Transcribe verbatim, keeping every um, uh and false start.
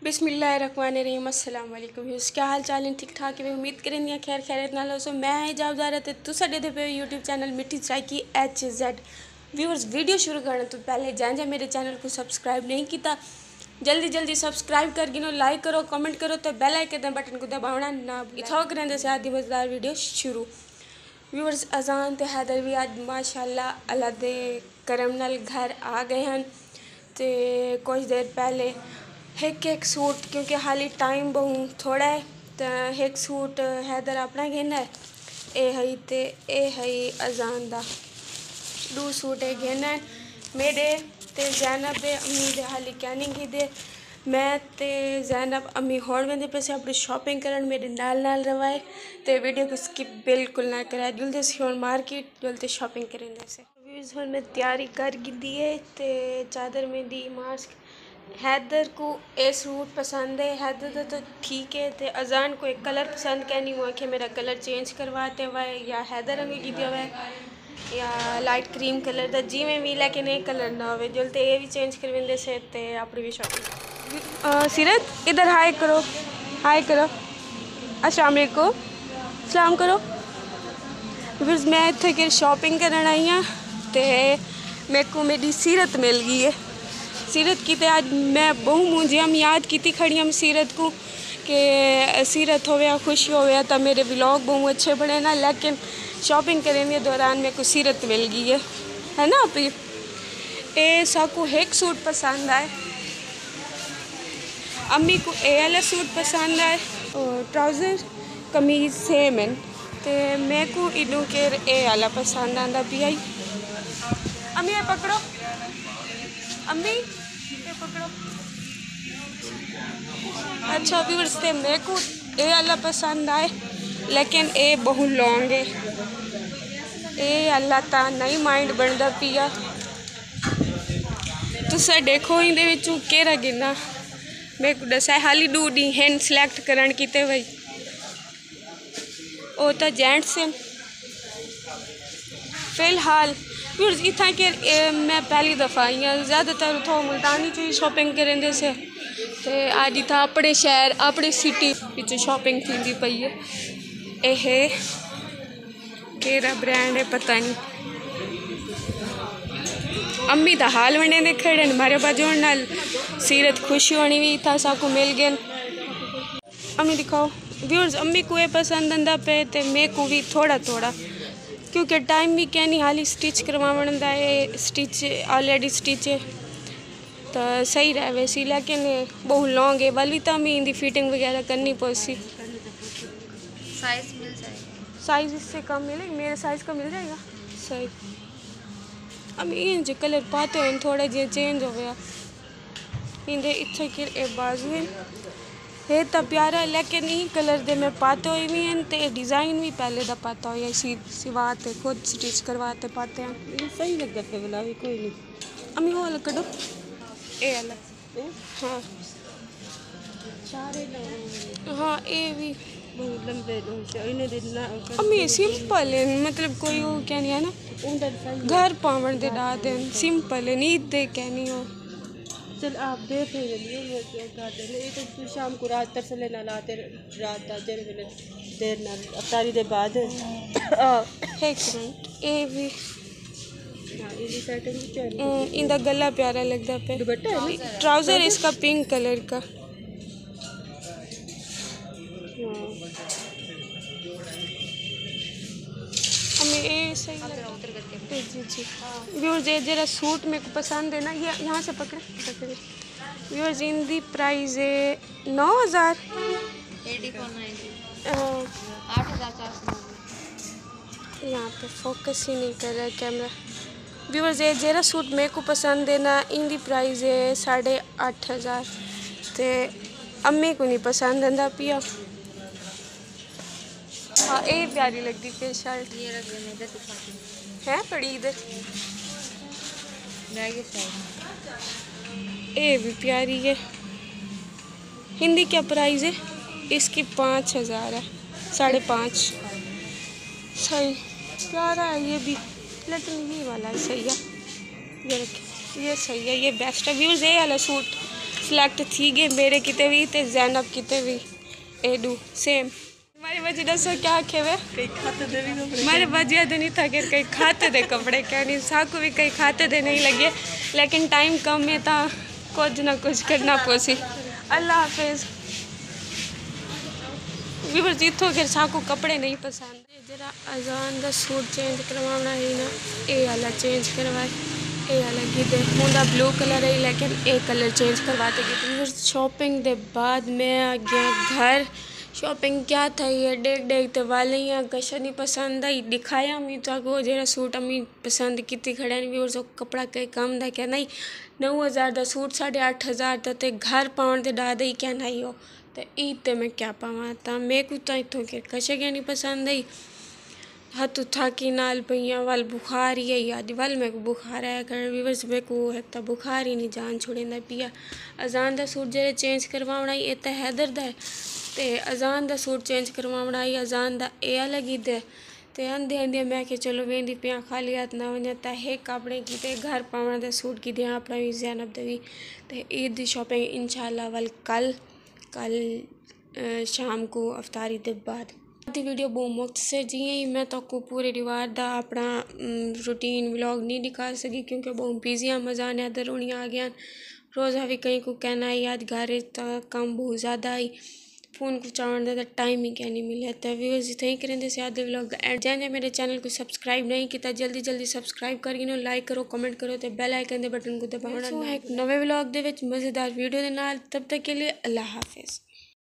بسم اللہ الرحمن الرحیم۔ السلام علیکم ویورز، کیا حال چال ہیں؟ ٹھیک ٹھاک ہے؟ امید کریں دیاں خیر خیریت نال ہوسو۔ میں ہاں حجاب زہرا تے تساں ݙیہدے پئے ہو یوٹیوب چینل مٹھی Saraiki H Z. Viewers, video شروع کرݨ توں پہلے جیں جیں میݙے چینل کوں سبسکرائب نہیں کیتا، جلدی جلدی سبسکرائب کر گھنو، لائک کرو، کمنٹ کرو تے بیل آئیکن دے بٹن کوں دباوݨا نہ بھلو۔ اتھاؤں کریندے سے آج دی مزیدار ویڈیو شروع۔ ویورز، اذان تے حیدر وی اڄ ماشاءاللہ اللہ دے کرم نال گھر آ ڳئے ہن۔ تے کجھ دیر پہلے ہک ہک سوٹ، کیونکہ حالی ٹائم ٻہوں تھوڑا ہے، تاں ہک سوٹ حیدر اپݨا گھن آئے، اے ہئی تے اے ہئی اذان دا، ݙو سوٹ اے گھن آئے میݙے تے زینب دے۔ امی دے حالی کینی گھدے۔ میں تے زینب امی ہݨ ویندے پئے سے اپݨی شاپنگ کرݨ، میݙے نال نال رہوائے تے ویڈیو کوں سکپ بالکل نہ کرائے۔ ڄلدے سے ہݨ مارکیٹ، ڄل تے شاپنگ کریندے سے۔ ویورز، ہݨ میں تیاری کر گھدی ہے تے چادر میݙی ماسک۔ حیدر کوں اے سوٹ پسند ہے، حیدر دا تو ٹھیک ہے، تے اذان کوں اے کلر پسند کینی، اوں آکھیا میݙا کلر چینج کروا تے وائے، یا حیدر آنگوں گھدیا وائے یا لائٹ کریم کلر دا، جیویں وی، لیکن اے کلر نہ ہووے۔ ڄل تے اے وی چینج کرویندے سے تے اپݨی وی شاپنگ۔ آ، سیرت، ادھر ہائے کرو، ہائے کرو، السلام علیکم، سلام کرو۔ ویورز، میں اتھے کہ شاپنگ کرݨ آئی ہاں تے میکوں میݙی سیرت مل ڳئی ہے۔ سیرت کیتے اڄ میں ٻہوں مونجھی ہم، یاد کیتی کھڑی ہم سیرت کوں کہ سیرت ہووے یا خوشی ہووے تاں میݙے ولاگ ٻہوں اچھے بݨے نا، لیکن شاپنگ کریندے دوران میکوں سیرت مل ڳئی ہے، ہے نا اپی؟ اے ساکوں ہک سوٹ پسند آئے، امی کوں اے والا سوٹ پسند آئے۔ او ٹراؤزر قمیض سیم ہن تے میکوں ایݙوں کیر اے والا پسند آندا پیا ہئی۔ امی اے پکڑو، امی اے پکڑو۔ اچھا ویورز، تے میکوں اے والا پسند آئے، لیکن اے ٻہوں لانگ ہے۔ اے والا تاں نہیں مائنڈ بݨدا پیا۔ تساں ݙیکھو ایندے وچوں کیڑھا گھناں، میکوں ݙسائے۔ حالی ݙو ݙینہہ ہن سلیکٹ کرݨ کیتے وئی۔ او تاں جینٹس ہن۔ فی الحال ویورز، اتھاں کہ، اے، میں پہلی دفعہ آئی ہاں، زیادہ تر اتھاں ملتانی چوں ہی شاپنگ کریندے سے، تے اڄ اتھاں اپݨے شہر، اپݨی سٹی وچ شاپنگ تھیندی پئی ہے۔ اے ہے کیڑھا برانڈ ہے پتہ نہیں۔ امی دا حال ونڈیندے کھڑے ہن، مارے باجوڑ نال سیرت خوشی ہوݨی وی اتھاں ساکوں مل ڳئے۔ امی ݙکھاؤ۔ ویورز، امی کوں اے پسند آندا پئے تے میکوں وی تھوڑا تھوڑا، کیونکہ ٹائم وی کینی، حالی سٹچ کرواوݨ دا اے، سٹچ آلریڈی سٹچ ہے تاں صحیح رہ ویسی، لیکن اے ٻہوں لانگ ہے، ول وی تاں امی ایندی فٹنگ وغیرہ کرنی پوسی۔ سائز مل جائے گا۔ سائز اس سے کم ملے، میرے سائز کا مل جائے گا؟ صحیح۔ امی ایں جے کلر پاتے ہوئے تھوڑا جیہا چینج ہویا۔ ایندے اتھے کہ اے بازو ہن۔ ہے تاں پیارا، لیکن ایں کلر دے میں پاتے ہوئے وی ہن تے اے ڈیزائن وی پہلے دا پاتا ہویا، سی، سوا تے خود سٹچ کروا تے پاتے ہن۔ اے صحیح لڳدا پیا، بھلا وی کوئی نہیں۔ امی او والا کڈو۔ اے والا۔ ہاں۔ ہاں، اے وی۔ ٻہوں لمبے ݙو شے، انہیں دے نہ امی سمپل ہن، مطلب کوئی او کیا نہیں ہے نا۔ گھر پاوݨ دے ݙا دے ہن، سمپل ہن، عید دے کیا نہیں ہو۔ چل آپ دیر تھئی ویندی ہے، میں کیا کر دے۔ اے تے شام کوں رات تسلے نال آتے، رات دا جڑے ویلے دیر نال افطاری دے بعد۔ آ۔ ہک منٹ، اے وی۔ ہاں، اے وی سیٹنگ وچ ہے۔ ہوں، ایندا گلا پیارا لڳدا پیا۔ دوپٹہ ہے نا؟ ٹراؤزر اس کا پنک کلر کا۔ ہاں۔ ہمیں اے صحیح لڳدا۔ جی، جی۔ ویورز، اے جیڑھا سوٹ میکوں پسند ہے نا، یہ یہاں سے پکڑے، پکڑے۔ ویورز، ایندی پرائز ہے نو ہزار۔ ایڈی کون ہے جی؟ آ، آٹھ ہزار چار سو نوے۔ یہاں پہ فوکس ہی نہیں کر رہا کیمرہ۔ ویورز، اے جیڑھا سوٹ میکوں پسند ہے نا، ایندی پرائز ہے ساڑھے اٹھ ہزار۔ تے امی کوں نہیں پسند آندا پیا۔ ہاں، اے پیاری لڳدی پئی شرٹ۔ یہ رکھ دے، میں ادھر دکھاتی ہوں۔ ہے پڑی ادھر۔ میں یہ سائڈ۔ اے بھی پیاری ہے۔ ہندی کیا پرائز ہے؟ اس کی پانچ ہزار ہے، ساڑھے پانچ۔ صحیح، پیارا ہے یہ بھی، لیکن یہ والا صحیح ہے۔ یہ رکھیں، یہ صحیح ہے، یہ بیسٹ ہے۔ ویورز، اے والا سوٹ سلیکٹ تھی ڳئے میݙے کیتے وی تے زینب کیتے وی۔ اے ݙو سیم۔ ماݙے بچے ݙسو کیا آکھے وے؟ کئی کھاتے دے وی کپڑے۔ ماݙے بچے تے نہیں تھا کہ کئی کھاتے دے کپڑے کہنی، ساکوں وی کئی کھاتے دے نہیں لڳے، لیکن ٹائم کم ہے تاں کجھ نہ کجھ کرنا پوسی۔ اللہ حافظ۔ ویورز، اتھوں کہ ساکوں کپڑے نہیں پسند۔ جیڑھا اذان دا سوٹ چینج کرواوݨا ہئی نا، اے آلا چینج کروائے، اے آلا گھدے۔ اوندا بلو کلر ہئی، لیکن اے کلر چینج کروا تے گھدے۔ پھر شاپنگ دے بعد میں آ ڳیا گھر۔ شاپنگ کیا تھئی ہے، ݙیکھ ݙیکھ تے والی آں، کشا نہیں پسند آئی۔ ݙکھایا میں تہاکوں جیڑھا سوٹ امی پسند کیتی کھڑے ہن، ویورز، او کپڑا کئی کم دا کیا نہیں۔ نو ہزار دا سوٹ ساڑھے اٹھ ہزار دا تے گھر پاوݨ تے ݙاہ دا ہی کیا نہیں ہو۔ تے عید تے میں کیا پاواں؟ تاں میکوں تاں اتھوں کہ کشا کیا نہیں پسند آئی۔ ہتھوں تھاکی نال پئی آں، ول بخار ہی آئی آدھی، ول میکوں بخار آیا کر۔ ویورز، میکوں ہک تاں بخار ہی نہیں جان چھڑیندا پیا۔ اذان دا سوٹ جیڑھا چینج کرواوݨا ہئی، اے تاں حیدر دا ہے، تے اذان دا سوٹ چینج کرواوݨا ہئی، اذان دا اے آلا گھدے۔ تے آندے آندے میں کہ چلو ویندی پیاں، خالی ہتھ نہ ونڄاں، تاں ہک اپݨے کیتے گھر پاوݨ دا سوٹ گھدیاں، اپݨا وی زینب دا وی۔ تے عید دی شاپنگ انشاءاللہ ول کل، کل، اے، شام کوں افطاری دے بعد۔ دی ویڈیو ٻہوں مختصر جیہاں ہئی، میں تہاکوں پورے ݙیہاڑ دا اپݨا، ام، روٹین ولاگ نہیں ݙکھا سڳی کیونکہ ٻہوں بزی ہاں، مزہ آنے ادھر ہونی آ ڳیاں۔ روزہ وی کہیں کوں کہنا ہئی، اڄ گھر اچ تاں کم ٻہوں زیادہ ہئی۔ فون کوں چاوݨ دا تاں ٹائم ہی کائنی ملیا۔ تاں ویورز، اتھائیں کریندے سے اڄ دے ولاگ دا اینڈ۔ جیں جیں میݙے چینل کوں سبسکرائب نہیں کیتا، جلدی جلدی سبسکرائب کر گھنو، لائک کرو، کمنٹ کرو تے بیل آئیکن دے بٹن کوں دباوݨا نہ بھلو۔ ہک نویں ولاگ دے وچ مزیدار ویڈیو دے نال، تب تک کے لیے اللہ حافظ۔